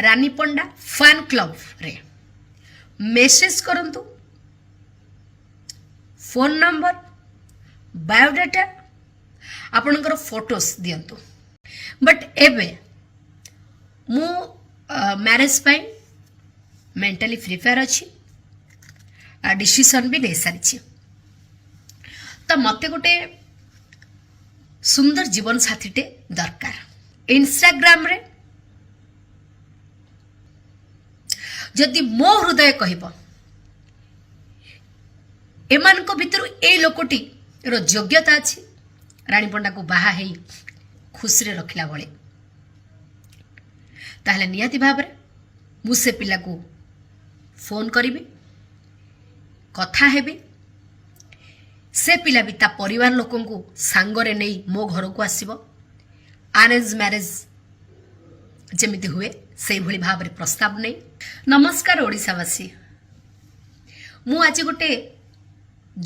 ରାନୀ Panda fan କ୍ଲବରେ message କରନ୍ତୁ, phone number, biodata, ଆପଣଙ୍କର ଫଟୋସ୍ ଦିଅନ୍ତୁ। ବଟ୍ ଏବେ ମୁଁ ମ୍ୟାରେଜ୍ ପାଇଁ ମେଣ୍ଟାଲି ପ୍ରିପେୟାର ଅଛି, ଡିସିସନ୍ ବି ନେଇସାରିଛି। ତ ମୋତେ ଗୋଟେ ସୁନ୍ଦର ଜୀବନସାଥୀଟେ ଦରକାର। ଇନଷ୍ଟାଗ୍ରାମରେ ଯଦି ମୋ ହୃଦୟ କହିବ ଏମାନଙ୍କ ଭିତରୁ ଏଇ ଲୋକଟିର ଯୋଗ୍ୟତା ଅଛି ରାଣୀ ପଣ୍ଡାକୁ ବାହା ହେଇ ଖୁସିରେ ରଖିଲା ଭଳି, ତାହେଲେ ନିହାତି ଭାବରେ ମୁଁ ସେ ପିଲାକୁ ଫୋନ୍ କରିବି, କଥା ହେବି। ସେ ପିଲା ବି ତା ପରିବାର ଲୋକଙ୍କୁ ସାଙ୍ଗରେ ନେଇ ମୋ ଘରକୁ ଆସିବ। ଆରେଞ୍ଜ ମ୍ୟାରେଜ୍ ଯେମିତି ହୁଏ ସେଇଭଳି ଭାବରେ ପ୍ରସ୍ତାବ ନେଇ। ନମସ୍କାର ଓଡ଼ିଶାବାସୀ, ମୁଁ ଆଜି ଗୋଟେ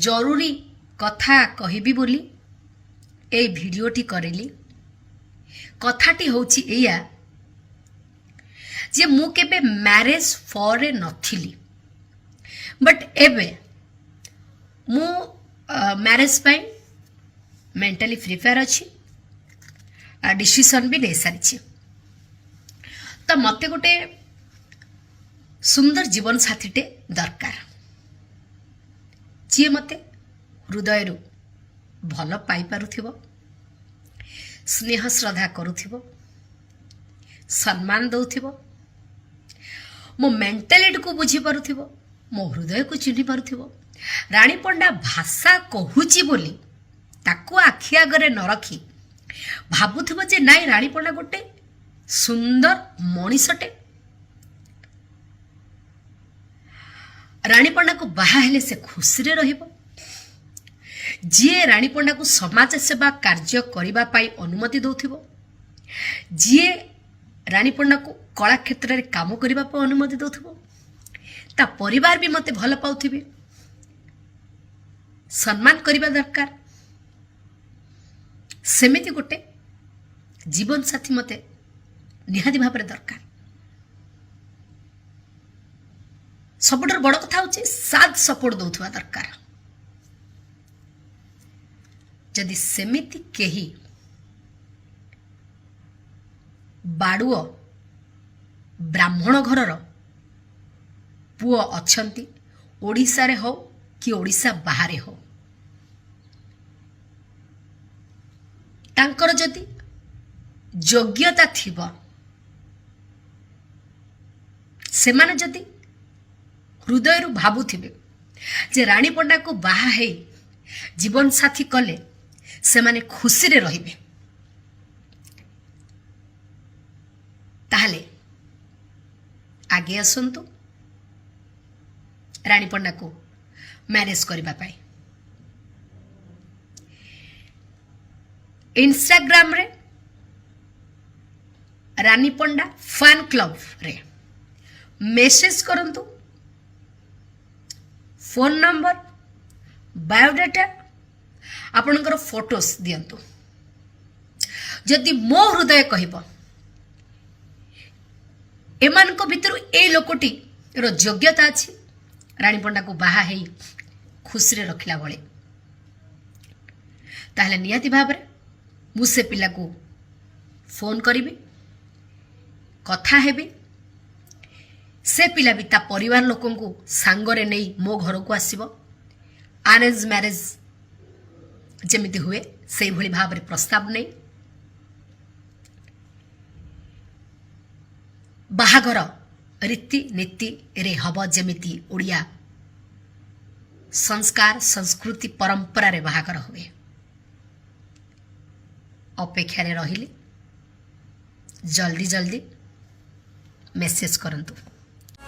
ଜରୁରୀ କଥା କହିବି ବୋଲି ଏଇ ଭିଡ଼ିଓଟି କରିଲି। କଥାଟି ହେଉଛି ଏଇଆ ଯେ ମୁଁ କେବେ ମ୍ୟାରେଜ୍ ଫରେ ନଥିଲି, ବଟ୍ ଏବେ ମୁଁ ମ୍ୟାରେଜ୍ ପାଇଁ ମେଣ୍ଟାଲି ପ୍ରିପେୟାର ଅଛି, ଡିସିସନ୍ ବି ନେଇସାରିଛି। ତ ମୋତେ ଗୋଟେ ସୁନ୍ଦର ଜୀବନସାଥୀଟେ ଦରକାର, ଯିଏ ମୋତେ ହୃଦୟରୁ ଭଲ ପାଇପାରୁଥିବ, ସ୍ନେହ ଶ୍ରଦ୍ଧା କରୁଥିବ, ସମ୍ମାନ ଦେଉଥିବ, ମୋ ମେଣ୍ଟାଲିଟିକୁ ବୁଝିପାରୁଥିବ, ମୋ ହୃଦୟକୁ ଚିହ୍ନି ପାରୁଥିବ। ରାଣୀ ପଣ୍ଡା ଭାଷା କହୁଛି ବୋଲି ତାକୁ ଆଖି ଆଗରେ ନ ରଖି ଭାବୁଥିବ ଯେ ନାଇଁ, ରାଣୀ ପଣ୍ଡା ଗୋଟେ ସୁନ୍ଦର ମଣିଷଟେ, ରାଣୀ ପଣ୍ଡାକୁ ବାହା ହେଲେ ସେ ଖୁସିରେ ରହିବ। ଯିଏ ରାଣୀ ପଣ୍ଡାକୁ ସମାଜ ସେବା କାର୍ଯ୍ୟ କରିବା ପାଇଁ ଅନୁମତି ଦେଉଥିବ, ଯିଏ ରାଣୀ ପଣ୍ଡାକୁ କଳା କ୍ଷେତ୍ରରେ କାମ କରିବା ପାଇଁ ଅନୁମତି ଦେଉଥିବ, ତା ପରିବାର ବି ମୋତେ ଭଲ ପାଉଥିବେ, ସମ୍ମାନ କରିବା ଦରକାର, ସେମିତି ଗୋଟେ ଜୀବନସାଥୀ ମୋତେ ନିହାତି ଭାବରେ ଦରକାର। ସବୁଠାରୁ ବଡ଼ କଥା ହେଉଛି ସାଥ୍ ସପୋର୍ଟ ଦେଉଥିବା ଦରକାର। ଯଦି ସେମିତି କେହି ବାଡ଼ୁଅ ବ୍ରାହ୍ମଣ ଘରର ପୁଅ ଅଛନ୍ତି, ଓଡ଼ିଶାରେ ହଉ କି ଓଡ଼ିଶା ବାହାରେ ହଉ, ତାଙ୍କର ଯଦି ଯୋଗ୍ୟତା ଥିବ, ସେମାନେ ଯଦି ହୃଦୟରୁ ଭାବୁଥିବେ ଯେ ରାଣୀ ପଣ୍ଡାକୁ ବାହା ହେଇ ଜୀବନସାଥୀ କଲେ ସେମାନେ ଖୁସିରେ ରହିବେ, ତାହେଲେ ଆଗେ ଆସନ୍ତୁ ରାଣୀ ପଣ୍ଡାକୁ ମ୍ୟାରେଜ୍ କରିବା ପାଇଁ। ଇନଷ୍ଟାଗ୍ରାମରେ ରାନୀ ପଣ୍ଡା ଫ୍ୟାନ୍ କ୍ଲବରେ ମେସେଜ କରନ୍ତୁ, ଫୋନ୍ ନମ୍ବର, ବାୟୋଡାଟା, ଆପଣଙ୍କର ଫଟୋସ୍ ଦିଅନ୍ତୁ। ଯଦି ମୋ ହୃଦୟ କହିବ ଏମାନଙ୍କ ଭିତରୁ ଏଇ ଲୋକଟିର ଯୋଗ୍ୟତା ଅଛି ରାଣୀ ପଣ୍ଡାକୁ ବାହା ହେଇ ଖୁସିରେ ରଖିଲା ଭଳି, ତାହେଲେ ନିହାତି ଭାବରେ ମୁଁ ସେ ପିଲାକୁ ଫୋନ୍ କରିବି, କଥା ହେବି। ସେ ପିଲା ବି ତା ପରିବାର ଲୋକଙ୍କୁ ସାଙ୍ଗରେ ନେଇ ମୋ ଘରକୁ ଆସିବ। ଆରେଞ୍ଜ ମ୍ୟାରେଜ୍ ଯେମିତି ହୁଏ ସେଇଭଳି ଭାବରେ ପ୍ରସ୍ତାବ ନେଇ ବାହାଘର ରୀତିନୀତିରେ ହେବ, ଯେମିତି ଓଡ଼ିଆ ସଂସ୍କାର ସଂସ୍କୃତି ପରମ୍ପରାରେ ବାହାଘର ହୁଏ। ଅପେକ୍ଷାରେ ରହିଲି, ଜଲ୍ଦି ଜଲ୍ଦି ମେସେଜ କରନ୍ତୁ।